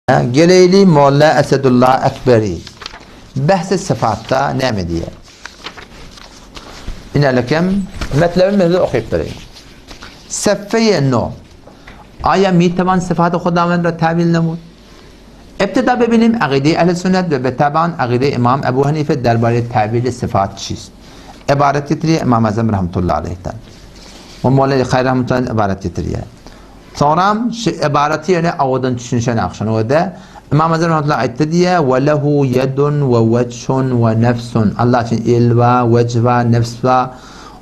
Geleýli Molla Esedulla Ekberi Behs-i Syfatda näme diýýär? Inälekem metlebi men size okyp bereýin. Sefeýe no. Aýa mitewan syfaty Hudawend ra täwil nemut? Ibtida bebinim agyde ehl sünnet we betaban agyde Imam Ebu Hanife derbare täwili syfat çist. Ybarat getirýär Imam Azam rahmetullahi aleyhden. We Molla Hayr rahmetullahi ybarat getirýär. Soňram şu ybaraty ýöne owadan düşünişenak. Şonuň özi-de Ymam Azam rahmetullah aýtdy diýýär, Ve lehu yedun ve wejhun ve nefsun. Allah üçin el bar, wejh bar, nefs bar.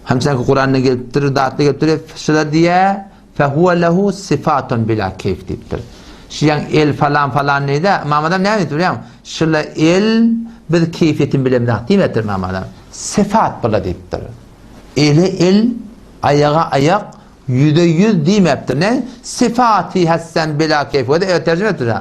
Hemçenki Kuranda gelipdir, zatda gelipdir. Şular diýýär, Fehuve lehu sifatun bila keyf diýipdir. Şu ýaň el falan falan diýdi. Ymam Azam näme diýipdir bilýäňmi? Şula el biz keýfiýetini bilemzok diýmepdir Ymam Azam. Sifat bula diýipdir. Ele el, aýaga aýak, 100% diýmepdir. Ne? Syfaty hessen bila keyf. O da evet tercüme etdir.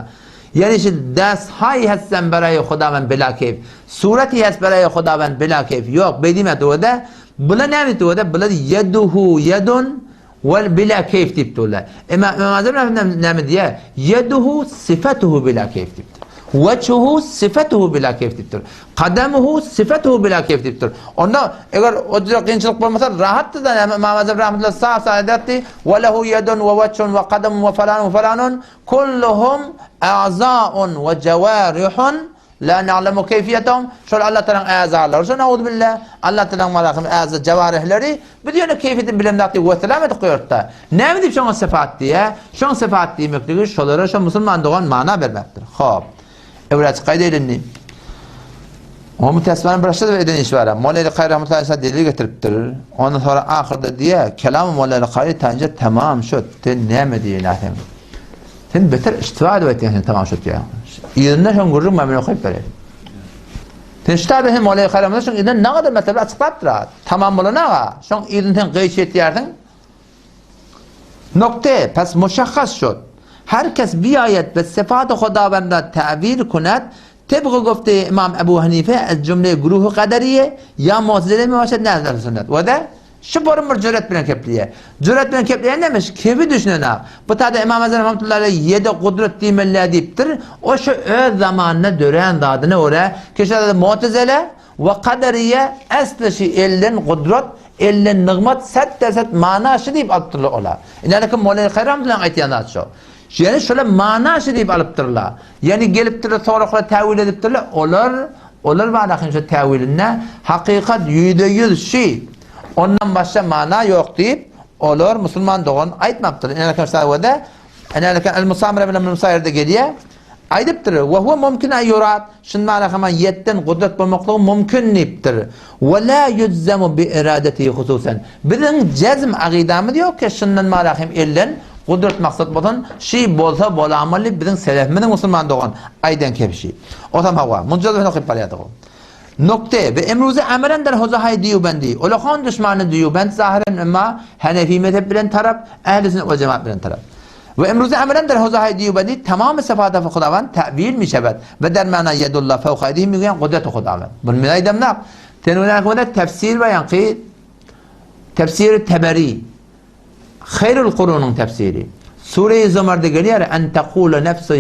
Yani şu das hay hessen berayi hudawen bila keyf. Sureti hes berayi hudawen bila keyf. Yok be diýmepdir. O da bula näme diýipdir? O da bula yeduhu yedun wel bila keyf diýipdir olar. Emma İmam Azam näme diýýär? Yeduhu sifatuhu bila keyf diýipdir. Weçhuhu sifatuhu bila keyf diýipdir. Kadamuhu sifatuhu bila keyf diýipdir. Onda eger o jüre kynçylyk bolmasa rahatdy da näme Ymam Azam rahmetullah saf saf ederdi. Ve lehu yedun ve veçhun ve kadamun ve falanun ve falanun kulluhum a'zaun ve cewarihun la na'lemu keyfiyetehum. Şol Allah Taalanyň äzalary şo nauzbillah. Allah Taalanyň malakym äza cewarihleri biz ýöne keýfiyetini bilemzok diýip wesselam edip goýardy. Näme diýip şoňa syfat diýýär? Şoň syfat diýmekligi şolara şo musulman dogan mana bermekdir. Hop. Öwräçik gaýdaýly indi. O mütesmanyň bir başga eden işi bar. Molla Kary rahmetullahi aleyh delil getiripdir. Ondan sonra ahyrda diýýär, Kelam Molla Kary tanja tamam şut. Sen näme diýýän sen? Sen beter iştiba edip aýtýan sen tamam şut diýýär. Yzynda şoň gürrüň men okaýyp bereýin. Sen ştabe hem Molla Kary rahmetullahi şoň yzynda nägadar mesele açyklapdyr. Tamam bolan aga, şoň yzynda sen gyýç etýärsiň. Nokte, pes muşahhas şut. Her kes biaýet we syfat-y Hudawend ra täwil kunat, tebgy gofte-i Imam Ebu Hanife ez jümle güruhy kaderiýe ýa mu'tezile mi başat ne ehl-i sünnet. We de şu borum bir jüret bilen kepleýär. Jüret bilen kepleýän näme? Kebi düşünenak. Bu tada Imam Azam rahmetullahi aleyh ýede gudrat diýmeliler diýipdir. O şu öz zamanynda dörän zadyna görä, ki şu mu'tezile We kaderiýe esli şi elden gudrat, elden nygmat set derset mana şi diýip alypdyrlar olar. Ine kim Mollaý Haýram bilen aýtýan zat şo. Ýani şolar mana şi diýip alypdyrlar. Ýani gelipdirler soraklar täwil edipdirler. Olar olar barada hem şo täwilinde hakykat 100% şi. Ondan başga mana ýok diýip olar musulman dogan aýtmapdyr. Ine kim şa Ine El Musamra bilen Musaýrda gelýär. Aýdypdyr, Ve huve mumkin en yurad, şundan haman ýetden gudrat bolmaklygy mumkin diýipdir. Ve la yujzemu bi iradetihi hususen. Biziň jezm agydamyz ýok ki, şundan mara hem elden gudrat maksat bolsun, şi bolsa bolamaly biziň selefimiziň musulman dogan aýdan kebşi. Osam hawa, munça da okyp barýardyk. Nokte, ve emruze amelen der hozahay diýubendi. Olakan düşmany diýubend zahiren emma Hanefi mezhep bilen tarap, ehli sünnet we jemaat bilen tarap. We emruze amelen der hozahay diýubendi tamamy syfata Hudawand ta'wil mişebet we der mana yedullah fewka eydihim migýän gudreti Hudawand. Bunu men aýdamnak. Sen oňa tefsir we ýaňky tefsiri Teberi Haýrul Kurunyň tefsiri. Sure-i Zumarda gelýär, En tekule nefsu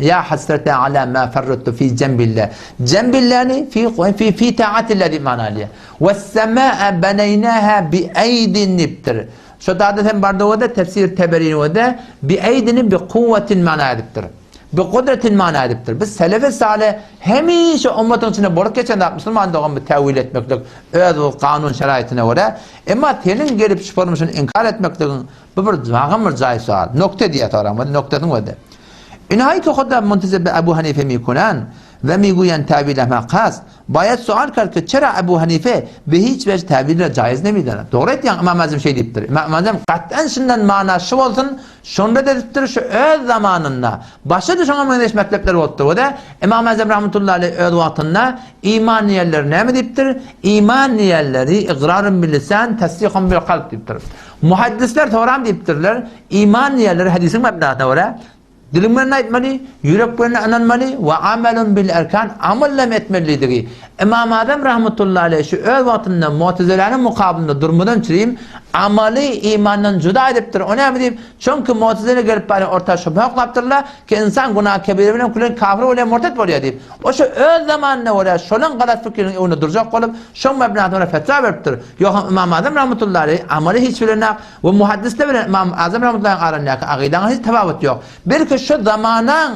ya hasrete ala ma ferrattu fi jembillah. Jembillahni fi fi fi taatillah diýip mana alýar. We semaa beneynaha bi eydin diýipdir. Şo dada hem barda o da tefsir Teberini o da bi eydini bi kuwwetin mana edipdir. Bi kudretin mana edipdir. Biz selefi salih hemişe ummatyň içinde bolup geçen zat musulman dogan bu täwil etmeklik öz bu kanun şeraýatyna görä. Emma seniň gelip şu formuşyny inkar etmekligiň bu bir wagam bir jaý sual. Nokte diýýär soraň, noktasyny goýdy. Inhaý ki Huda muntezib bi Ebu Hanife mikunan we miguýan täwil ehma kas. Baýat sual kard ki çera Ebu Hanife bi hiç wejh täwil ra jaýyz nemidana. Dogry aýtýaň Ymam Azim şeý diýipdir. Ymam Azim gat'an şundan mana şu bolsun, şonda edipdir şu öz zamanynda. Başga-da şoňa meňzeş mektepler bolupdyr. O-da Ymam Azim rahmetullahi aleyh öz wagtynda iman diýenleri näme diýipdir? Iman diýenleri igrarun bil lisan, tasdikun bil kalb diýipdir. Muhaddisler soram diýipdirler, iman diýenleri hadisiň mebnasyna görä. Diliň bilen aýtmaly, ýürek bilen ynanmaly we amelun bil erkan amal hem etmelidigi. Ymam Azam rahmetullahi aleýh şu öz wagtynda Mu'teziläniň mukabylynda durmadan çürim amaly imandan juda edipdir. O näme diýip? Çünki Mu'tezile gelip bary orta şübhe oklapdyrlar ki insan günah kebire bilen külen kafir bolýar murtet bolýar diýip. O şu öz zamanyna görä şolaň galat pikriniň öňünde durjak bolup şoň mebnasyna görä fetwa beripdir. Ýogsam Ymam Azam rahmetullahi aleýh amaly hiç bilenak We muhaddisler bilen Ymam Azam rahmetullahyň arasyndaky agydaňa hiç tapawut ýok. Belki şu zamanaň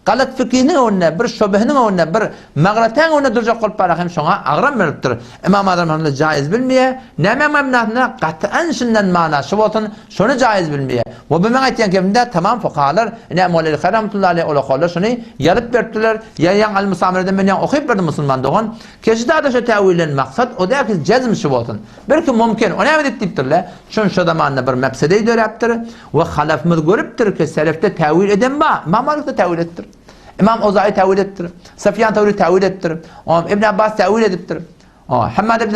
galat fikihiniň öňünde, bir şübhiniň öňünde, bir magratäň öňünde durjak bolup bara hem şoňa agram beripdir. Ymam Azam rahmetullahy jaýyz bilmeýär. Nämäň mebnasynda gaty şundan mana şu bolsun, şony jaýyz bilmeýär. We bu meň aýtýan gepimde tamam fukahalar, ine Mawlana Haý rahmetullahy aleýh ulakallar şuny ýazyp beripdirler. Ýa ýaň al-Musamireden men ýaň okyp berdim musulman dogan. Keşdada şu täwilden maksat o däl ki jezm şu bolsun. Belki mümkin, o näme diýip diýipdirler? Şun şo zamanda bir mefsedeý döräpdir we halafymyz görüpdir ki selefde täwil eden bar. Ymam Malik de täwil edipdir. Ymam Owzaýy täwil edipdir. Sufýan Tawri täwil edipdir. Ibn Abbas täwil edipdir. Hammad ibn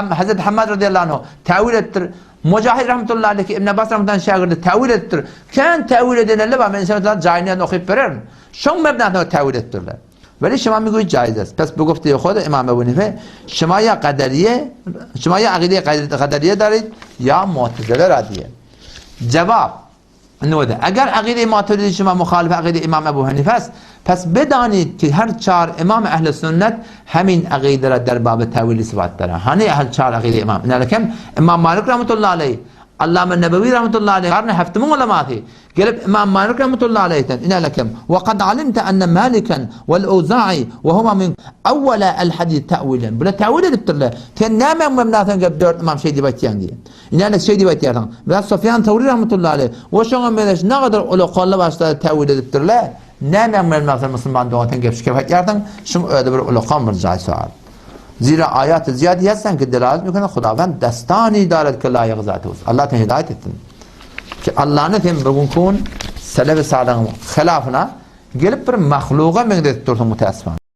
Hazret Hammad radiyallahu anhu täwil edipdir. Mujahid rahmetullahi aleyhi Ibn Abbas rahmetullahi şägirdi täwil edipdir. Kän täwil edenler bar. Men inşallah jaýyny okyp bererin. Şoň mebnasyna täwil edipdirler. Weli şema migui jaiz est. Pes be gufte hod Imam Ebu Hanife şema ya kaderiye şema ya akide kaderiye darid ya mu'tezile radiye. Cevap Node. Eger akide Maturidi şema muhalif akide İmam Ebu Hanife است پس بدانید که هر چهار امام اهل سنت همین عقیده را در باب تاویل صفات دارن. هنی اهل چهار عقیده امام. نه لکن امام مالک رحمت الله علیه Allame Nebewi rahmetullahi aleyh karny heftimiň ulamasy. Gelip Ymam Malik rahmetullahi aleyhden ine lekem we kad alimte enne Maliken wel Ewza'i we huma min awwala el hadis ta'wilen. Bular ta'wil edipdirler. Sen nämäň mebnasyna gelip dört ymam şeý diýip aýtýaň diýip. Ine lek şeý diýip aýtýarsyň. Biraz Sufýan Tawri rahmetullahi aleyh we şoňa meňzeş nagadar ulakally başlary ta'wil edipdirler. Nämäň mebnasyna musulman dogan sen gelip şu gep aýtýarsyň? Şuň özi bir ulakan bir jaý sowal. Zira aýaty zyýady ýazsaň ki delalet mekana Hudawend dastany daret ki laýygy zaty bolsun. Allah seni hidaýat etsin. Ki Allany sen bu günki gün selefi salyhyň hilafyna gelip bir mahluga meňzetip dursuň mütäessifan.